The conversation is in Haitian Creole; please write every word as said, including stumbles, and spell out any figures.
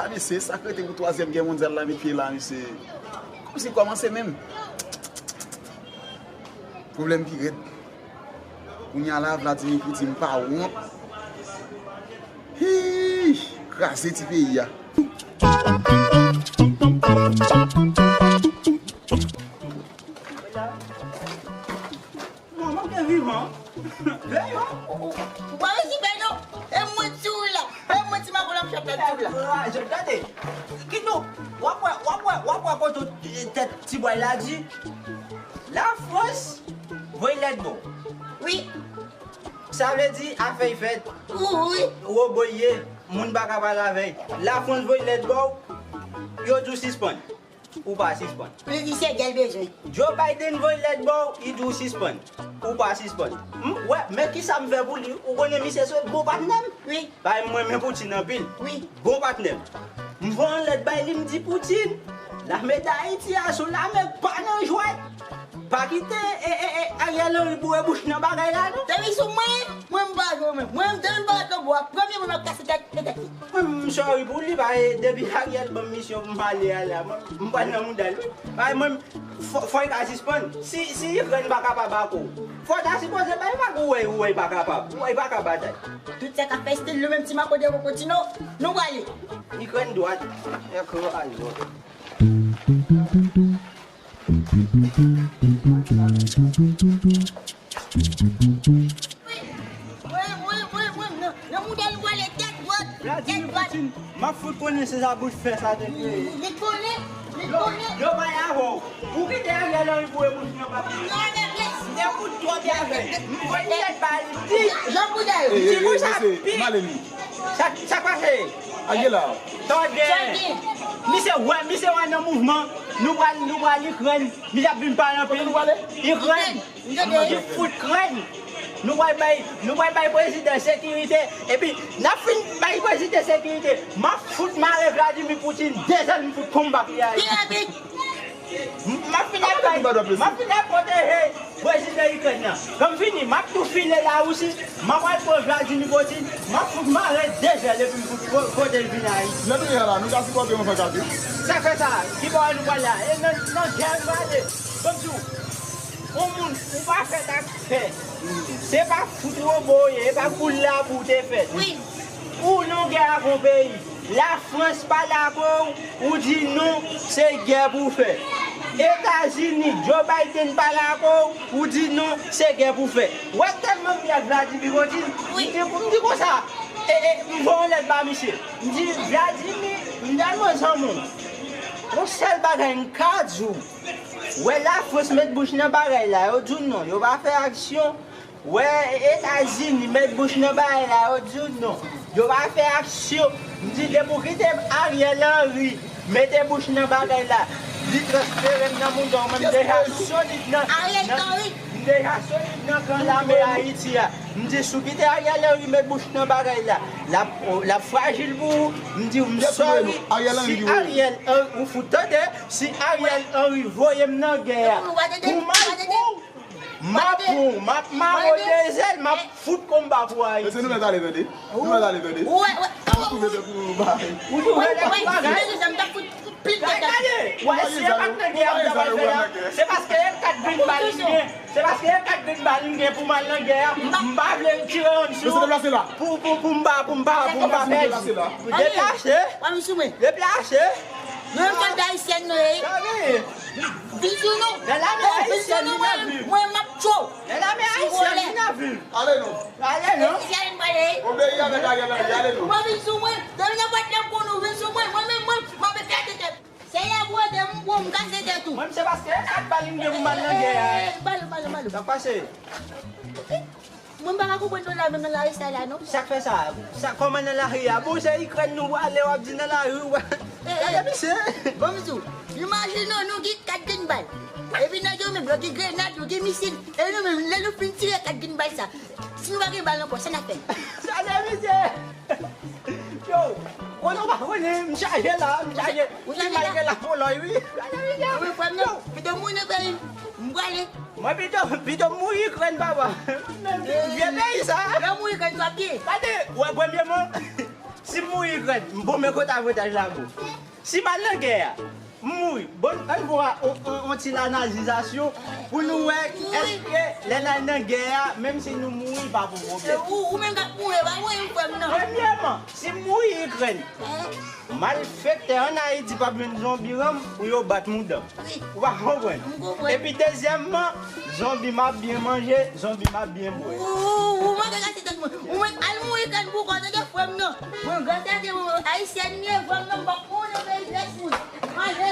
Mesye, sa k rete pou twazyèm gè mondyal la met pye la, mesye. Kòmsi kòmanse menm. Pwoblèm pi rèd. Kounye a la, Vladimir Putin pa wont. Hii, kraze ti peyi a. Manman gen vivan. Deyò. Ou pa resi bè non. E mwen ti ou la. E mwen ti makola m chapèt ti ou la. Kouraj, tande. Kito, w ap wè, w ap wè, w ap wè kote tèt ti bway la di. Lafrans voye lèt ba w. Wi. Sa vle di afè y fèt. Wi. Wobo y ye, moun pa ka pale avè y. Lafrans voye lèt ba w, yo di w sispann. Ou pa sispann. Li di se gè l bezwen. Joe Biden voye lèt ba w, li di w sispann. Ou pa sispann. M, wè, men kisa m fè pou li? Ou konnen misye se bon patnè m? Wi. Bay mwen men Putin anpil. Wi. Bon patnè m. M voye yon lèt bay li, m di Putin, lame Dayiti a se yon lame k pa nan jwèt. Pa kite e, e, e, Ariel Henry boure bouch nan bagay la non. Depi sou mwen, mwen m pa jwe mwen. Mwen m depi m pa nan bwa, premye moun m ap kase tèt, se tèt li. Mwen m sorry pou li, paske depi Ariel ban m misyon pou m ale a la, mwen m pral nan mouda l wi. Paske mwen, fò, fò y ka sispann. Si, si Ikrèn pa kapab ak ou, fò w ta sipoze bay vag ou wè, ou wè y pa kapab. Ou wè y pa ka batay. Tout sa k ap fè stil nou menm ti mako de kokotino, nou prale. Ikrèn dwat, e kraze. Mwen, mwen, mwen, mwen, nan, nan mouda l pwale tèt dwat, tèt dwat. M ap fout konnen se sa bout fè sa te kreye. Li konnen, li konnen. Yo bay avè w. Ou kite Ariel Henry boure bouch nan pati. Non, men blès. M te fout twò byen avè l. M voye tèt ba li. Di, jan bouda yo. Di pou sa pi. Sa, sa k pase? Ariel la. Sa w gen? Misye wè, misye wè nan mouvman. Nou pral, nou pral Ikrèn. Misye ap vin pale anpil. Ikrèn. Li fout krenn. Nou pral bay, nou pral bay prezidan sekirite. Epi, n ap fin bay prezidan sekirite. M ap fout mare Vladimir Putin de zèl, m fout konba pou li ale. M ap fin ap bay, m ap fin ap pwoteje prezidan Ikrèn nan. Lè m fini, m ap tou file Larisi. M ap al pran Vladimir Putin. M ap fout mare de zèl epi m fout po-, pote l vin Ayiti. Lè nou ye la, nou ka sipòte yon fankat wi. Sa fè sa, ki bò nou pral la? E nan, nan gè nou prale. Ban m di w. Yon moun, ou pa fèt ak fè. Se pa fout wobo w ye, e pa koul labou w te fèt. Wi. Ou nan gè ak yon peyi. Lafrans pale ak ou, ou di non, se gè pou w fè. Etazini, Joe Biden pale ak ou, ou di non, se gè pou w fè. Ou wè tèlman m byen ak Vladimir Putin, wi, m di, m di konsa, e, e, m voye yon lèt ba misye. M di, Vladimir, m tèlman zanmi w. Yon sèl bagay m ka di w. Wè Lafrans met bouch nan bagay la, yo di w non, yo pa fè aksyon. Wè Etazini met bouch nan bagay la, yo di w non, yo pa fè aksyon. M di depi w kite Ariel Henry mete bouch nan bagay la, li transfere m nan mouda w, mwen m deja solid nan, nan, m deja solid nan kan lame Ayiti a. M di si w kite Ariel Henry met bouch nan bagay la, l ap, l ap frajil pou ou. M di w m sòri. Si Ariel Henry, ou fout tande, si Ariel Henry voye m nan gè a, pou m al pou w, m ap pran w, m ap mare w de zèl, m ap fout konba pou Ayiti. Mesye, nou mèt ale tande. Nou mèt ale tande. Ou wè, wè. Ou twouve tèt ou bagay. Ou twouve tèt ou bagay. Mesye, m t ap fout pil tèt. Gade, wè, si e pa t nan gè a m ta pral fè a, se paske e kat grenn bal m gen. Se paske e kat grenn bal m gen pou m al nan gè a. M pa vle tire yon sou pou, pou, pou m pa, pou m pa, pou m pa pèdi. Deplase. Deplase. Nou menm sòlda ayisyèn nou ye. Vin sou nou. Vin sou nou, mwen, mwen m ap tchwe w. Nan lame ayisyèn, vin nan vil. Ale non. Ale non. Obeyi avèk Ariel Henry, ale non. Mwen vin sou mwen. Depi nan pòt la pou nou vin sou mwen. Mwen menm mwen, m ap eklate tèt. Se la pou ede m pou m kase tèt ou. Mwen, se paske e kat bal m gen pou m al nan gè a. Bal, bal, bal. Sa k pase? Mwen pa ka konprann nou la menm nan lari sa la non. Sa k fè sa? Sa kòman nan lari a? Bon, se Ikrèn nou prale, w ap di nan lari ou pa. Gade misye. Bon, m di w, imajine w, nou gen kat grenn bal. Epi nèg yo menm, yo gen grenad, yo gen misil. E nou menm, lè nou fin tire kat grenn bal sa, si nou pa gen bal ankò, sa n ap fè? Sa de misye. Yo, konnen w pa konnen, m chaje la, m chaje. Ou chaje la? Malgre lapolòy, wi. Gade misye. Wi, frè m, non. Pito mouri nan peyi m. M prale. Mwen pito, pito mouri Ikrèn, papa. Vye peyi sa. Lè w mouri Ikrèn, w ap byen. Gade, wè, premyèman, si m mouri Frè, bon, men kote avantaj la bon. Si m al nan gè a, m mouri. Bon, ann pran on, on, on ti lanalizasyon pou nou wè èske lè n al nan gè a, menm si nou mouri, pa pou pwoblèm. Ou, ou menm k ap mouri, pa mouri, frè m, non. Premyèman, si m mouri Ikrèn, malfektè ann Ayiti p ap jwenn zonbi ranm pou yo bat mouda m. Ou pa konprann? M konprann. Epi dezyèmman, zonbi m ap byen manje, zonbi m ap byen bwè. Ou, ou manke gate tèt mwen. Ou mèt al mouri kàn pou kò, tande frè m nan. Mwen, gate tèt mwen, ayisyèn m ye, frè m nan, m p ap mouri nan peyi pyès moun. Manje.